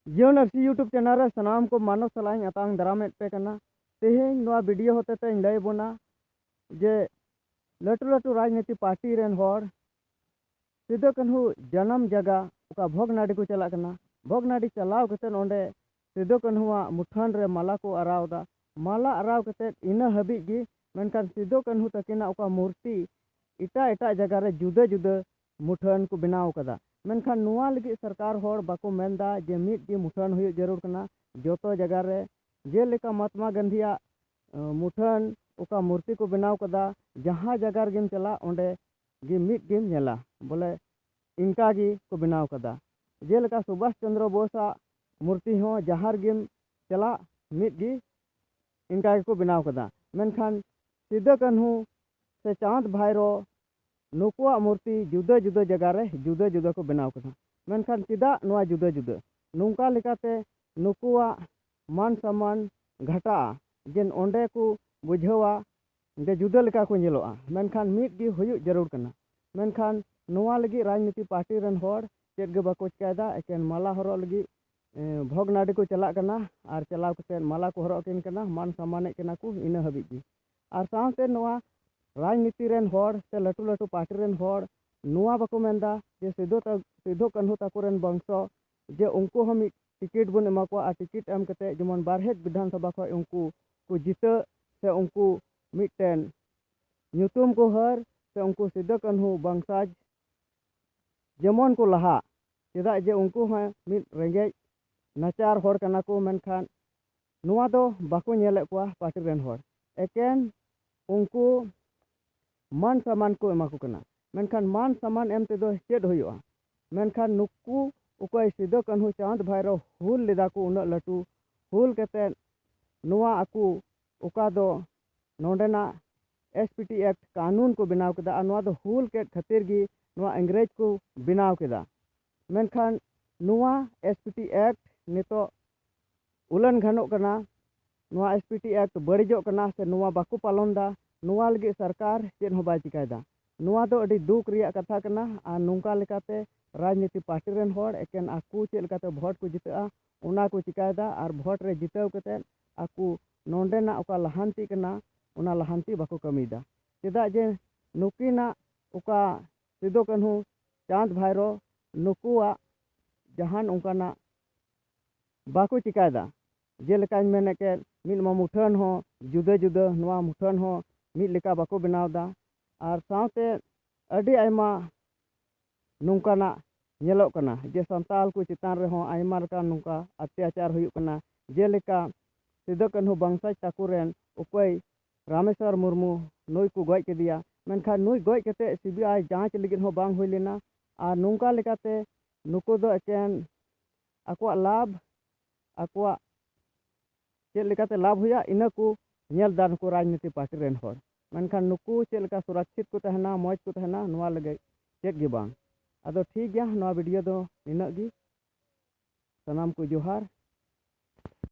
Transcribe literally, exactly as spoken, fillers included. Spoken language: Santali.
ᱡᱤᱭᱚᱱ ᱟᱹᱨᱥᱤ YouTube channel ᱨᱮ ᱥᱟᱱᱟᱢ ᱠᱚ ᱢᱟᱱᱚᱛ ᱥᱟᱞᱟᱜ ᱤᱧ ᱟᱛᱟᱝ ᱫᱟᱨᱟᱢᱮᱫ ᱯᱮ ᱠᱟᱱᱟ᱾ ᱛᱮᱦᱮᱧ ᱱᱚᱣᱟ video ᱦᱚᱛᱮ ᱛᱮᱧ ᱞᱟᱹᱭ ᱵᱚᱱᱟ ᱡᱮ ᱞᱟᱹᱴᱩ ᱞᱟᱹᱴᱩ ᱨᱟᱡᱽᱱᱤᱛᱤ ᱯᱟᱨᱴᱤ ᱨᱮᱱ ᱦᱚᱲ ᱥᱤᱫᱩ ᱠᱟᱹᱱᱦᱩ ᱡᱟᱱᱟᱢ ᱡᱟᱭᱜᱟ ᱚᱠᱟ ᱵᱷᱚᱜᱽᱱᱟᱰᱤ ᱠᱚ ᱪᱟᱞᱟᱜ ᱠᱟᱱᱟ᱾ ᱵᱷᱚᱜᱽᱱᱟᱰᱤ ᱪᱟᱞᱟᱣ ᱠᱟᱛᱮᱫ ᱚᱸᱰᱮ ᱥᱤᱫᱩ ᱠᱟᱹᱱᱦᱩᱣᱟᱜ ᱢᱩᱴᱷᱟᱹᱱ ᱨᱮ ᱢᱟᱞᱟ ᱠᱚ ᱟᱨᱟᱣ ᱮᱫᱟ᱾ ᱢᱟᱞᱟ ᱟᱨᱟᱣ ᱠᱟᱛᱮᱫ ᱤᱱᱟᱹ ᱦᱟᱹᱵᱤᱡ ᱜᱮ, ᱢᱮᱱᱠᱷᱟᱱ ᱥᱤᱫᱩ ᱠᱟᱹᱱᱦᱩ ᱛᱟᱹᱠᱤᱱᱟᱜ ᱚᱠᱟ ᱢᱩᱨᱛᱤ ᱮᱴᱟᱜ ᱮᱴᱟᱜ ᱡᱟᱭᱜᱟ ᱨᱮ ᱡᱩᱫᱟᱹ ᱡᱩᱫᱟᱹ ᱢᱩᱴᱷᱟᱹᱱ ᱠᱚ ᱵᱮᱱᱟᱣ ᱠᱟᱫᱟ᱾ ᱢᱮᱱᱠᱷᱟᱱ ᱱᱚᱣᱟ ᱞᱟᱹᱜᱤᱫ ᱥᱚᱨᱠᱟᱨ ᱦᱚᱲ ᱵᱟᱠᱚ ᱢᱮᱱᱫᱟ ᱡᱮ ᱢᱤᱫ ᱜᱮ ᱢᱩᱴᱷᱟᱹᱱ ᱦᱩᱭᱩᱜ ᱡᱟᱹᱨᱩᱲ ᱠᱟᱱᱟ᱾ ᱡᱚᱛᱚ ᱡᱟᱭᱜᱟ ᱨᱮ ᱡᱮᱞᱮᱠᱟ ᱢᱟᱦᱟᱛᱢᱟ ᱜᱟᱱᱫᱷᱤᱭᱟᱜ, ᱟᱸ, ᱢᱩᱴᱷᱟᱹᱱ ᱚᱠᱟ ᱢᱩᱨᱛᱤ ᱠᱚ ᱵᱮᱱᱟᱣ ᱠᱟᱫᱟ, ᱡᱟᱦᱟᱸ ᱡᱟᱭᱜᱟ ᱨᱮᱜᱮᱢ ᱪᱟᱞᱟᱜ ᱚᱸᱰᱮ ᱜᱮ ᱢᱤᱫ ᱜᱮᱢ ᱧᱮᱞᱟ, ᱵᱚᱞᱮ ᱤᱱᱠᱟ ᱜᱮ ᱠᱚ ᱵᱮᱱᱟᱣ ᱠᱟᱫᱟ᱾ ᱡᱮᱞᱮᱠᱟ ᱥᱩᱵᱷᱟᱥ ᱪᱚᱱᱫᱨᱚ ᱵᱳᱥᱟᱜ ᱢᱩᱨᱛᱤ ᱦᱚᱸ ᱡᱟᱦᱟᱸ ᱨᱮᱜᱮᱢ ᱪᱟᱞᱟᱜ ᱢᱤᱫ ᱜᱮ ᱤᱱᱠᱟ ᱜᱮᱠᱚ ᱵᱮᱱᱟᱣ ᱠᱟᱫᱟ᱾ ᱢᱮᱱᱠᱷᱟᱱ ᱥᱤᱫᱟᱹ ᱠᱟᱹᱱᱦᱩ ᱥᱮ ᱪᱟᱸᱫᱽ ᱵᱷᱟᱭᱨᱳ ᱱᱩᱠᱩᱣᱟᱜ ᱢᱩᱨᱛᱤ ᱡᱩᱫᱟᱹ ᱡᱩᱫᱟᱹ ᱡᱟᱭᱜᱟ ᱨᱮ ᱡᱩᱫᱟᱹ ᱡᱩᱫᱟᱹ ᱠᱚ ᱵᱮᱱᱟᱣ ᱠᱟᱫᱟ᱾ ᱢᱮᱱᱠᱷᱟᱱ ᱪᱮᱫᱟᱜ ᱱᱚᱣᱟ ᱡᱩᱫᱟᱹ ᱡᱩᱫᱟᱹ? ᱱᱚᱝᱠᱟ ᱞᱮᱠᱟᱛᱮ ᱱᱩᱠᱩᱣᱟᱜ ᱢᱟᱱ ᱥᱚᱢᱢᱟᱱ ᱜᱷᱟᱴᱟᱜᱼᱟ, ᱡᱮ ᱚᱸᱰᱮ ᱠᱚ ᱵᱩᱡᱷᱟᱹᱣᱟ ᱡᱮ ᱡᱩᱫᱟᱹ ᱞᱮᱠᱟ ᱠᱚ ᱧᱮᱞᱚᱜᱼᱟ, ᱢᱮᱱᱠᱷᱟᱱ ᱢᱤᱫ ᱜᱮ ᱦᱩᱭᱩᱜ ᱡᱟᱹᱨᱩᱲ ᱠᱟᱱᱟ᱾ ᱢᱮᱱᱠᱷᱟᱱ ᱱᱚᱣᱟ ᱞᱟᱹᱜᱤᱫ ᱨᱟᱡᱽᱱᱤᱛᱤ ᱯᱟᱨᱴᱤ ᱨᱮᱱ ᱦᱚᱲ ᱪᱮᱫ ᱜᱮ ᱵᱟᱠᱚ ᱪᱤᱠᱟᱹᱭᱮᱫᱟ, ᱮᱠᱮᱱ ᱢᱟᱞᱟ ᱦᱚᱨᱚᱜ ᱞᱟᱹᱜᱤᱫ, ᱮ, ᱵᱷᱚᱜᱽᱱᱟᱰᱤ ᱠᱚ ᱪᱟᱞᱟᱜ ᱠᱟᱱᱟ ᱟᱨ ᱪᱟᱞᱟᱣ ᱠᱟᱛᱮᱫ ᱢᱟᱞᱟ ᱠᱚ ᱦᱚᱨᱚᱜ ᱟᱹᱠᱤᱱ ᱠᱟᱱᱟ, ᱢᱟᱱ ᱥᱚᱢᱢᱟᱱᱮᱫ ᱠᱤᱱᱟ ᱠᱚ, ᱤᱱᱟᱹ ᱦᱟᱹᱵᱤᱡ ᱜᱮ᱾ ᱟᱨ ᱥᱟᱶᱛᱮ ᱱᱚᱣᱟ ᱨᱟᱡᱽᱱᱤᱛᱤ ᱨᱮᱱ ᱦᱚᱲ ᱥᱮ ᱞᱟᱹᱴᱩ ᱞᱟᱹᱴᱩ ᱯᱟᱨᱴᱤ ᱨᱮᱱ ᱦᱚᱲ ᱱᱚᱣᱟ ᱵᱟᱠᱚ ᱢᱮᱱᱫᱟ ᱡᱮ ᱥᱤᱫᱩ ᱛᱟ-, ᱥᱤᱫᱩ ᱠᱟᱹᱱᱦᱩ ᱛᱟᱠᱚ ᱨᱮᱱ ᱵᱚᱝᱥᱚ ᱡᱮ ᱩᱱᱠᱩ ᱦᱚᱸ ᱢᱤᱫ ᱴᱤᱠᱤᱴ ᱵᱚᱱ ᱮᱢᱟ ᱠᱚᱣᱟ ᱟᱨ ᱴᱤᱠᱤᱴ ᱮᱢ ᱠᱟᱛᱮᱫ ᱡᱮᱢᱚᱱ ᱵᱟᱨᱦᱮᱴ ᱵᱤᱫᱷᱟᱱ ᱥᱚᱵᱷᱟ ᱠᱷᱚᱱ ᱩᱱᱠᱩ ᱠᱚ ᱡᱤᱛᱟᱹᱜ ᱥᱮ ᱩᱱᱠᱩ ᱢᱤᱫᱴᱮᱱ ᱧᱩᱛᱩᱢ ᱠᱚ ᱦᱟᱹᱨ ᱥᱮ ᱩᱱᱠᱩ ᱥᱤᱫᱩ ᱠᱟᱹᱱᱦᱩ ᱵᱚᱝᱥᱟᱡᱽ ᱡᱮᱢᱚᱱ ᱠᱚ ᱞᱟᱦᱟᱜ᱾ ᱪᱮᱫᱟᱜ ᱡᱮ ᱩᱱᱠᱩ ᱦᱚᱸ ᱢᱤᱫ ᱨᱮᱸᱜᱮᱡ ᱱᱟᱪᱟᱨ ᱦᱚᱲ ᱠᱟᱱᱟ ᱠᱚ, ᱢᱮᱱᱠᱷᱟᱱ ᱱᱚᱣᱟ ᱫᱚ ᱵᱟᱠᱚ ᱧᱮᱞᱮᱫ ᱠᱚᱣᱟ ᱯᱟᱨᱴᱤ ᱨᱮᱱ ᱦᱚᱲ᱾ ᱮᱠᱮᱱ ᱩᱱᱠᱩ ᱢᱟᱱ ᱥᱚᱢᱢᱟᱱ ᱠᱚ ᱮᱢᱟ ᱠᱚ ᱠᱟᱱᱟ᱾ ᱢᱮᱱᱠᱷᱟᱱ ᱢᱟᱱ ᱥᱚᱢᱢᱟᱱ ᱮᱢ ᱛᱮᱫᱚ ᱪᱮᱫ ᱦᱩᱭᱩᱜᱼᱟ? ᱢᱮᱱᱠᱷᱟᱱ ᱱᱩᱠᱩ ᱚᱠᱚᱭ ᱥᱤᱫᱩ ᱠᱟᱹᱱᱦᱩ ᱪᱟᱸᱫᱽ ᱵᱷᱟᱭᱨᱳ ᱦᱩᱞ ᱞᱮᱫᱟ ᱠᱚ, ᱩᱱᱟᱹᱜ ᱞᱟᱹᱴᱩ ᱦᱩᱞ ᱠᱟᱛᱮᱫ ᱱᱚᱣᱟ ᱟᱠᱚ ᱚᱠᱟ ᱫᱚ ᱱᱚᱰᱮᱱᱟᱜ S P T Act ᱠᱟᱹᱱᱩᱱ ᱠᱚ ᱵᱮᱱᱟᱣ ᱠᱮᱫᱟ, ᱟᱨ ᱱᱚᱣᱟ ᱫᱚ ᱦᱩᱞ ᱠᱮᱫ ᱠᱷᱟᱹᱛᱤᱨ ᱜᱮ ᱱᱚᱣᱟ ᱤᱝᱨᱮᱡᱽ ᱠᱚ ᱵᱮᱱᱟᱣ ᱠᱮᱫᱟ᱾ ᱢᱮᱱᱠᱷᱟᱱ ᱱᱚᱣᱟ S P T Act ᱱᱤᱛᱚᱜ ᱩᱞᱞᱚᱝᱜᱷᱚᱱᱚᱜ ᱠᱟᱱᱟ, ᱱᱚᱣᱟ S P T Act ᱵᱟᱹᱲᱤᱡᱚᱜ ᱠᱟᱱᱟ ᱥᱮ ᱱᱚᱣᱟ ᱵᱟᱠᱚ ᱯᱟᱞᱚᱱ ᱮᱫᱟ, ᱱᱚᱣᱟ ᱞᱟᱹᱜᱤᱫ ᱥᱚᱨᱠᱟᱨ ᱪᱮᱫ ᱦᱚᱸ ᱵᱟᱭ ᱪᱤᱠᱟᱹᱭᱮᱫᱟ᱾ ᱱᱚᱣᱟ ᱫᱚ ᱟᱹᱰᱤ ᱫᱩᱠ ᱨᱮᱭᱟᱜ ᱠᱟᱛᱷᱟ ᱠᱟᱱᱟ᱾ ᱟᱨ ᱱᱚᱝᱠᱟ ᱞᱮᱠᱟᱛᱮ ᱨᱟᱡᱽᱱᱤᱛᱤ ᱯᱟᱨᱴᱤ ᱨᱮᱱ ᱦᱚᱲ ᱮᱠᱮᱱ ᱟᱠᱚ ᱪᱮᱫ ᱞᱮᱠᱟᱛᱮ ᱵᱷᱳᱴ ᱠᱚ ᱡᱤᱛᱟᱹᱜᱼᱟ, ᱚᱱᱟ ᱠᱚ ᱪᱤᱠᱟᱭᱮᱫᱟ᱾ ᱟᱨ ᱵᱷᱳᱴ ᱨᱮ ᱡᱤᱛᱟᱹᱣ ᱠᱟᱛᱮᱫ ᱟᱠᱚ ᱱᱚᱰᱮᱱᱟᱜ ᱚᱠᱟ ᱞᱟᱦᱟᱱᱛᱤ ᱠᱟᱱᱟ, ᱚᱱᱟ ᱞᱟᱦᱟᱱᱛᱤ ᱵᱟᱠᱚ ᱠᱟᱹᱢᱤᱭᱮᱫᱟ᱾ ᱪᱮᱫᱟᱜ ᱡᱮ ᱱᱩᱠᱤᱱᱟᱜ ᱚᱠᱟ ᱥᱤᱫᱩ ᱠᱟᱹᱱᱦᱩ, ᱪᱟᱸᱫᱽ ᱵᱷᱟᱭᱨᱳ, ᱱᱩᱠᱩᱣᱟᱜ ᱡᱟᱦᱟᱱ ᱚᱱᱠᱟᱱᱟᱜ ᱵᱟᱠᱚ ᱪᱤᱠᱟᱭᱮᱫᱟ᱾ ᱡᱮᱞᱮᱠᱟᱧ ᱢᱮᱱᱮᱫ ᱠᱮᱫ, ᱢᱤᱫ ᱢᱟ ᱢᱩᱴᱷᱟᱹᱱ ᱦᱚᱸ ᱡᱩᱫᱟᱹ ᱡᱩᱫᱟᱹ, ᱱᱚᱣᱟ ᱢᱩᱴᱷᱟᱹᱱ ᱦᱚᱸ ᱢᱤᱫ ᱞᱮᱠᱟ ᱵᱟᱠᱚ ᱵᱮᱱᱟᱣ ᱮᱫᱟ᱾ ᱟᱨ ᱥᱟᱶᱛᱮ ᱟᱹᱰᱤ ᱟᱭᱢᱟ ᱱᱚᱝᱠᱟᱱᱟᱜ ᱧᱮᱞᱚᱜ ᱠᱟᱱᱟ ᱡᱮ ᱥᱟᱱᱛᱟᱲ ᱠᱚ ᱪᱮᱛᱟᱱ ᱨᱮᱦᱚᱸ ᱟᱭᱢᱟ ᱞᱮᱠᱟᱱ ᱱᱚᱝᱠᱟ ᱚᱛᱛᱟᱪᱟᱨ ᱦᱩᱭᱩᱜ ᱠᱟᱱᱟ᱾ ᱡᱮᱞᱮᱠᱟ ᱥᱤᱫᱩ ᱠᱟᱹᱱᱦᱩ ᱵᱚᱝᱥᱚᱡᱽ ᱛᱟᱠᱚ ᱨᱮᱱ ᱚᱠᱚᱭ ᱨᱟᱢᱮᱥᱣᱚᱨ ᱢᱩᱨᱢᱩ, ᱱᱩᱭ ᱠᱚ ᱜᱚᱡ ᱠᱮᱫᱮᱭᱟ, ᱢᱮᱱᱠᱷᱟᱱ ᱱᱩᱭ ᱜᱚᱡ ᱠᱟᱛᱮ ᱥᱤ ᱵᱤ ᱟᱭ ᱡᱟᱸᱪ ᱞᱟᱹᱜᱤᱫ ᱦᱚᱸ ᱵᱟᱝ ᱦᱩᱭ ᱞᱮᱱᱟ᱾ ᱟᱨ ᱱᱚᱝᱠᱟ ᱞᱮᱠᱟᱛᱮ ᱱᱩᱠᱩ ᱫᱚ ᱮᱠᱮᱱ ᱟᱠᱚᱣᱟᱜ ᱞᱟᱵᱷ, ᱟᱠᱚᱣᱟᱜ ᱪᱮᱫ ᱞᱮᱠᱟᱛᱮ ᱞᱟᱵᱷ ᱦᱩᱭᱩᱜᱼᱟ, ᱤᱱᱟᱹ ᱠᱚ ᱧᱮᱞ ᱮᱫᱟ ᱱᱩᱠᱩ ᱨᱟᱡᱽᱱᱤᱛᱤ ᱯᱟᱨᱴᱤ ᱨᱮᱱ ᱦᱚᱲ᱾ ᱢᱮᱱᱠᱷᱟᱱ ᱱᱩᱠᱩ ᱪᱮᱫ ᱞᱮᱠᱟ ᱥᱩᱨᱚᱠᱪᱷᱤᱛ ᱠᱚ ᱛᱟᱦᱮᱱᱟ, ᱢᱚᱡᱽ ᱠᱚ ᱛᱟᱦᱮᱱᱟ, ᱱᱚᱣᱟ ᱞᱟᱹᱜᱤᱫ ᱪᱮᱫ ᱜᱮ ᱵᱟᱝ᱾ ᱟᱫᱚ ᱴᱷᱤᱠ ᱜᱮᱭᱟ, ᱱᱚᱣᱟ ᱵᱷᱤᱰᱤᱭᱳ ᱫᱚ ᱱᱤᱱᱟᱹᱜ ᱜᱮ᱾ ᱥᱟᱱᱟᱢ ᱠᱚ ᱡᱚᱦᱟᱨ,